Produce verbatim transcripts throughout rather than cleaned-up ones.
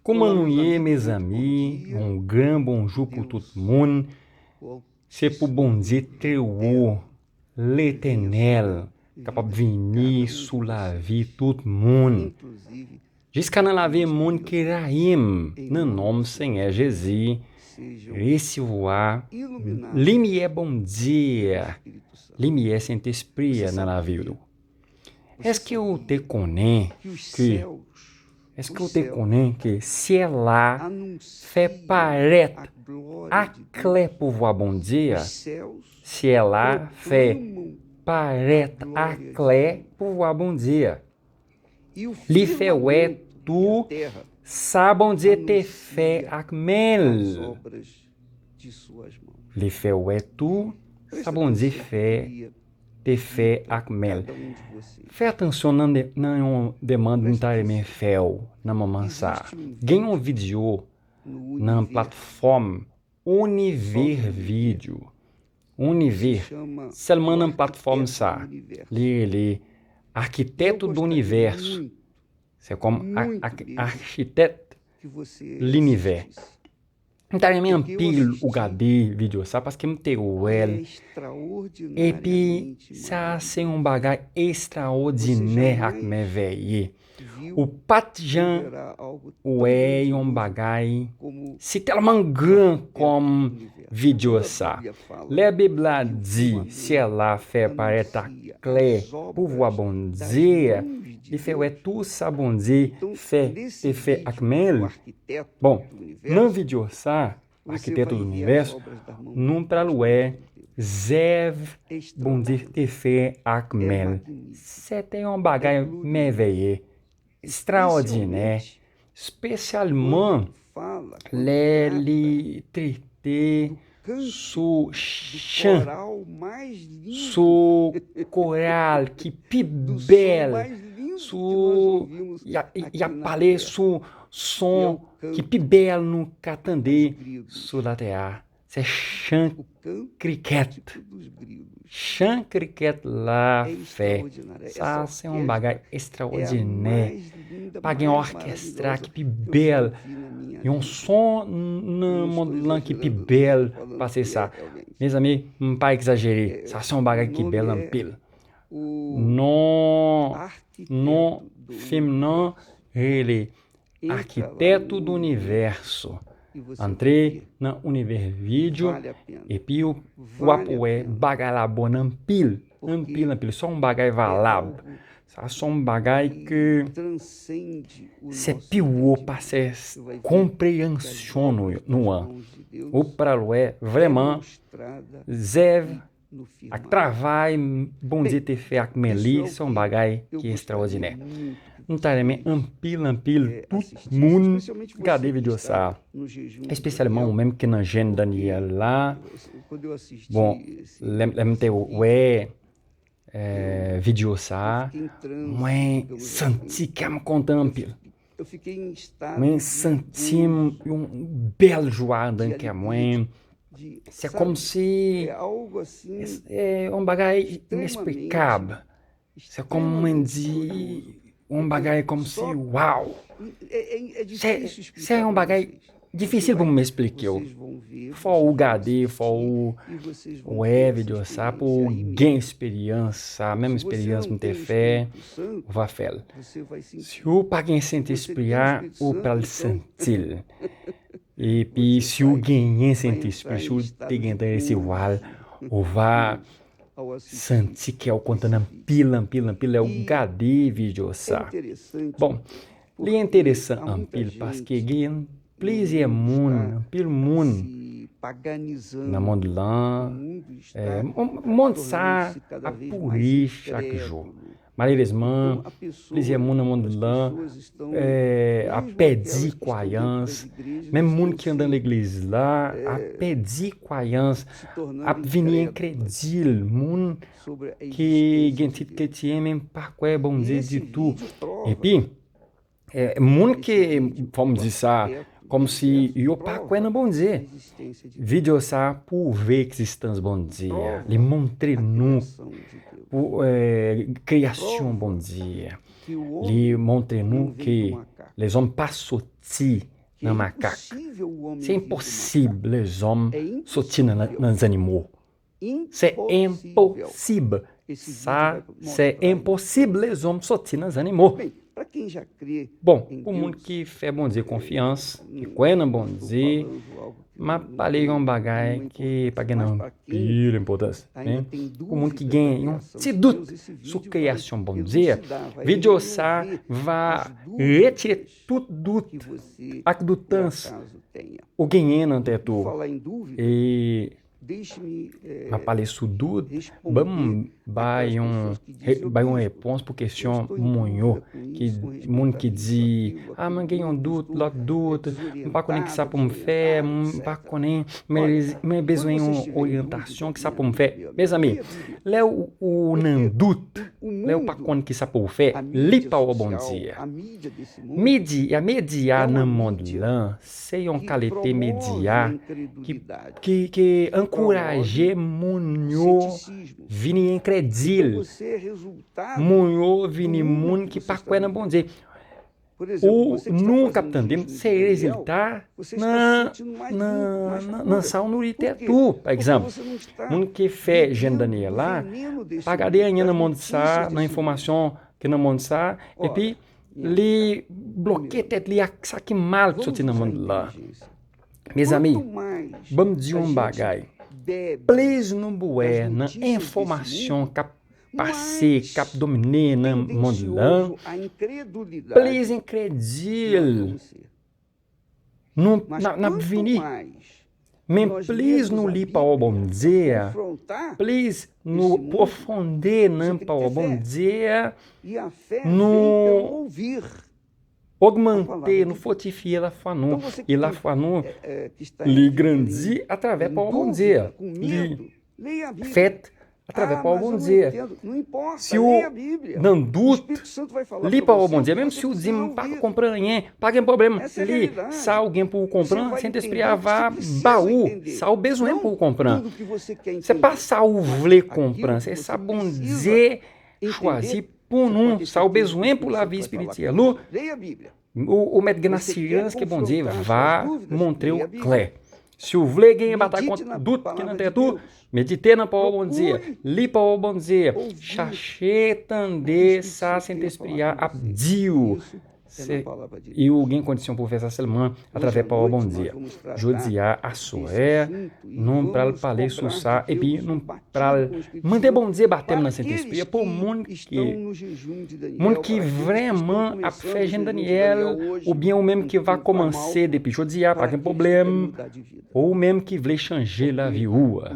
Kouman nou ye, mezanmi? Yon gran bonjou pou tout moun. Se pou Bondye Trewo, Letènèl, kapab vini sou lavi tout moun, jiska nan lavi moun ki rayi m, nan non Senyè Jezi, resevwa limyè Bondye, limyè Sentespri a nan lavi w. Èske w te konnen ke, èske w te konnen ke syèl la fè parèt aklè pouvwa Bondye a? Syèl la fè parèt aklè pouvwa Bondye a. Li fè wè tou sa Bondye te fè ak men l. Li fè wè tou sa Bondye fè, te fè ak men l. Fè atansyon nan, de- nan yon demann m ta renmen fè w nan moman sa a. Gen yon videyo nan platfòm Univers Video. Univers. Sèlman nan platfòm sa a. Li rele Arquiteto do Universo. Se kòm a- a- Architecte l'Univers. M ta renmen anpil ou gade videyo sa paske m te wè l. Epi, sa se yon bagay estraòdinè ak mèvèye. Ou pa t jan wè yon bagay si tèlman gran kòm videyo sa. Lè Bib la di syèl la fè parèt aklè pouvwa Bondye, li fè wè tou sa Bondye fè, te fè ak men l. Bon, nan videyo sa, Arquiteto do Universo, nou pral wè zèv Bondye te fè ak men l. Se te yon bagay mèvèye, estraòdinè, espesyalman lè li trete sou chan, sou koral ki pi bèl, sou, y ap, y ap pale sou son ki pi bèl nou ka tande sou latè a. Se chan krikèt. Chan krikèt la fè. Sa se yon bagay estraòdinè. Pa gen òkèstra ki pi bèl. Yon son nan mond lan ki pi bèl pase sa. Mezanmi, m pa egzajere. Sa se yon bagay ki bèl anpil. Non, non fim nan rele Arquiteto do Universo. Antre nan Univers Video epi w ap wè bagay la bon anpil, anpil, anpil. Se yon bagay valab. Sa se yon bagay ke se pi wo pase konpreyansyon nou, nou an. Ou pral wè vrèman zèv ak travay Bondye te fè ak men li, se yon bagay ki estraòdinè. M ta renmen anpil, anpil, tout moun gade videyo sa a. Espesyalman ou menm ki nan jèn Daniel la. Bon, lè, lè m te wè, eh, videyo sa a, mwen santi kè m kontan anpil. Mwen santi m yon bèl jwa anndan kè mwen. Se kòmsi, se yon bagay inesplikab. Se kòm mwen di, yon bagay kòmsi, waw! Se, se yon bagay difisil pou m esplike w. Fò ou gade, fò ou wè videyo sa pou ou gen eksperyans sa, menm eksperyans m te fè, ou va fè l. Si ou pa gen Sentespri a, ou pral santi l. Epi si ou genyen Sentespri, si ou te gentan resevwa l, ou va santi kè w kontan anpil, anpil, anpil lè w gade videyo sa. Bon, li enteresan anpil paske gen plizyè moun, anpil moun nan mond lan, eh, mond sa ap pouri chak jou. Malerezman, plizyè moun nan mond lan, eh, ap pèdi kwayans. Menm moun ki anndan legliz la ap pèdi kwayans, ap vini enkredil. Moun ki gen tit kretyen, men pa kwè Bondye ditou. Epi, eh, moun ki, fò m di sa, kòmsi yo pa kwè nan Bondye. Videyo sa pwouve egzistans Bondye a. Li montre nou pou, eh, kreyasyon Bondye a. Li montre nou ke lèzòm pa soti nan makak. Se enposib lèzòm soti nan, nan zannimo. Se enposib. Sa, se enposib lèzòm soti nan zannimo. Bon, pou moun ki fè Bondye konfyans, ki kwè nan Bondye, m ap pale yon bagay ki pa gen anpil enpòtans, men pou moun ki gen yon ti dout sou kreyasyon Bondye, videyo sa va retire tout dout ak doutans ou genyen nan tèt ou. E m ap pale sou dout, ban m bay yon, bay yon repons pou kesyon moun yo. Ki, moun ki di, "A, mwen gen yon dout, lòt dout, m pa konnen kisa pou m fè, m pa konnen, mwen, mwen bezwen yon oryantasyon, kisa pou m fè?" Mezanmi, lè ou, ou nan dout, lè ou pa konn kisa pou w fè, li pawòl Bondye a. Medya, medya nan mond lan, se yon kalite medya ki, ki, ki ankouraje moun yo vini enkredil. Moun yo vini moun ki pa kwè nan Bondye. Ou, nou k ap tande m, se rezilta nan, nan, nan, nan sa w nouri tèt ou. Pa egzanp, moun ki fè jèn Daniel la, pa gade anyen nan mond sa, nan enfòmasyon ki nan mond sa, epi li bloke tèt li ak sa ki mal k soti nan mond la. Mezanmi, ban m di yon bagay. Plis nou bwè nan enfòmasyon k ap pase, k ap domine nan mond lan, plis enkredil nou, n ap, n ap vini. Men plis nou li pawòl Bondye a, plis nou pwofonde nan pawòl Bondye a, nou ogmante, nou fòtifye lafwa nou. E lafwa nou, li grandi atravè pawòl Bondye a. Li fèt atravè pawòl Bondye a. Si w nan dout, li pawòl Bondye a. Menm si w di, "M pa konprann anyen," pa gen pwoblèm. Li sa w gen pou w konprann, Sentespri a va ba ou sa w bezwen pou w konprann. Se pa sa w vle konprann, se sa Bondye chwazi pou nou, sa w bezwen pou lavi espirityèl ou. Ou, ou mèt gen asirans ke Bondye va montre w klè. Si w vle genyen batay kont dout ki nan tèt ou, medite nan pawòl Bondye, li pawòl Bondye, chache tande sa Sentespri a ap di w. Se, e ou gen kondisyon pou w fè sa sèlman atravè pawòl Bondye. Jodi a, aswè, nou pral pale sou sa, epi nou pral mande Bondye batèm nan Sentespri a pou moun ki, moun ki vrèman ap fè jèn Daniel, oubyen ou menm ki va kòmanse depi jodi a, pa gen pwoblèm. Ou menm ki vle chanje lavi ou a.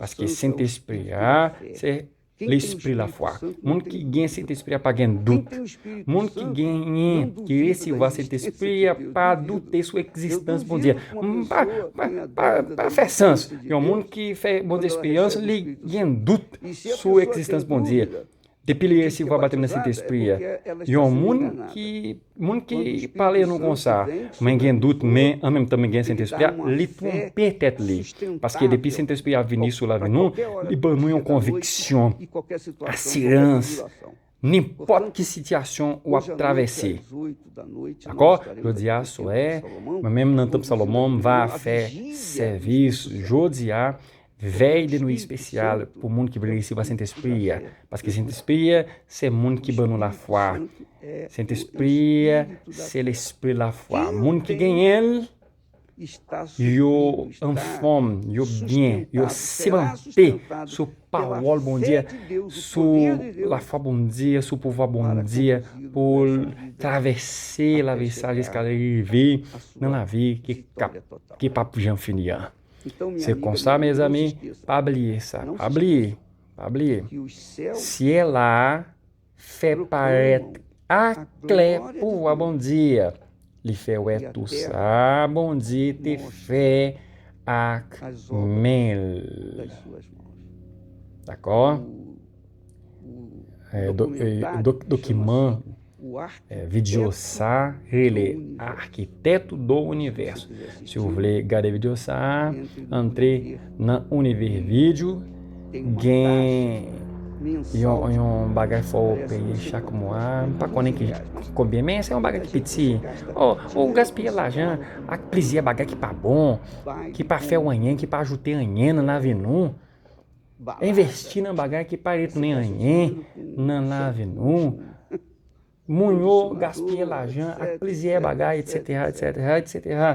Paske Sentespri a, se lespri lafwa. Moun ki gen Sentespri a pa gen dout. Moun ki genyen, ki resevwa Sentespri a pa doute sou egzistans Bondye. M pa, pa, pa, pa fè sans. Yon moun ki fè Bondye esperyans, li gen dout sou egzistans Bondye. Depi li resevwa batèm nan Sentespri a, yon moun ki, moun ki pale nou konsa, "Mwen gen dout, men an menm tan mwen gen Sentespri a," li twonpe tèt li. Paske depi Sentespri a vini sou lavi nou, li ban nou yon konviksyon, asirans, nenpòt ki sitiyasyon w ap travèse. Dakò? Jodi a, swè, mwen menm nan Tanp Salomon, m va fè sèvis jodi a, vèy de nwi espesyal pou moun ki vle resevwa Sentespri a. Paske Sentespri a, se moun ki ban nou lafwa. Sentespri a, se lespri lafwa. Moun ki genyen l, yo anfòm, yo byen, yo simante sou pawòl Bondye, sou lafwa Bondye, sou pouvwa Bondye, pou l travèse lavi sa jiska l rive nan lavi ki k ap, ki p ap janm fini an. Se konsa, mezanmi, pa bliye sa, pa bliye, pa bliye. Syèl la fè parèt aklè pouvwa Bondye. Li fè wè tou sa Bondye te fè ak men l. Dakò? Eh, do-, eh, dok-, dokiman, eh, videyo sa rele Arquiteto do Universo. Si w vle gade videyo sa, antre nan Universo Vídeo, gen Yon, yon bagay fò w peye chak mwa, m pa konnen ki konbyen, men se yon bagay ki piti. Oh, ou gaspiye lajan ak plizyè bagay ki pa bon, ki pa fè w anyen, ki pa ajoute anyen nan lavi nou. Envesti nan bagay ki pa retounen anyen nan lavi nou. Moun yo gaspiye lajan ak plizyè bagay, etsetera, etsetera, etsetera.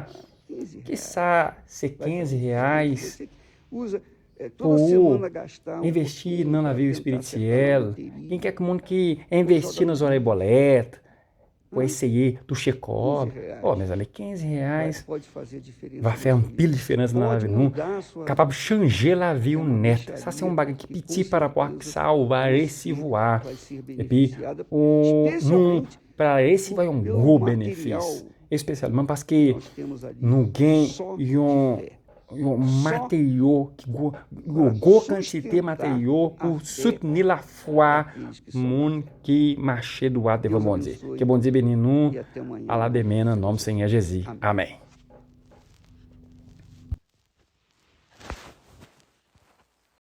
Kisa se kenz reais pou ou envesti nan lavi espirityèl? Gen kèk moun ki envesti nan zòrèy bòlèt pou eseye touche kòb. Oh, mezanmi, kenz reais va fè anpil diferans nan lavi nou. Kapab chanje lavi w nèt. Sa se yon bagay ki piti pa rapò ak sa ou va resivwa. Epi, ou, nou pral resivwa yon gwo benefis. Espesyalman paske nou gen yon, yon materyo ki gwo, yon gwo kantite materyo pou soutni lafwa moun ki mache dwat devan Bondye. Ke Bondye beni nou. A la demen nan non Senyè Jezi. Amèn.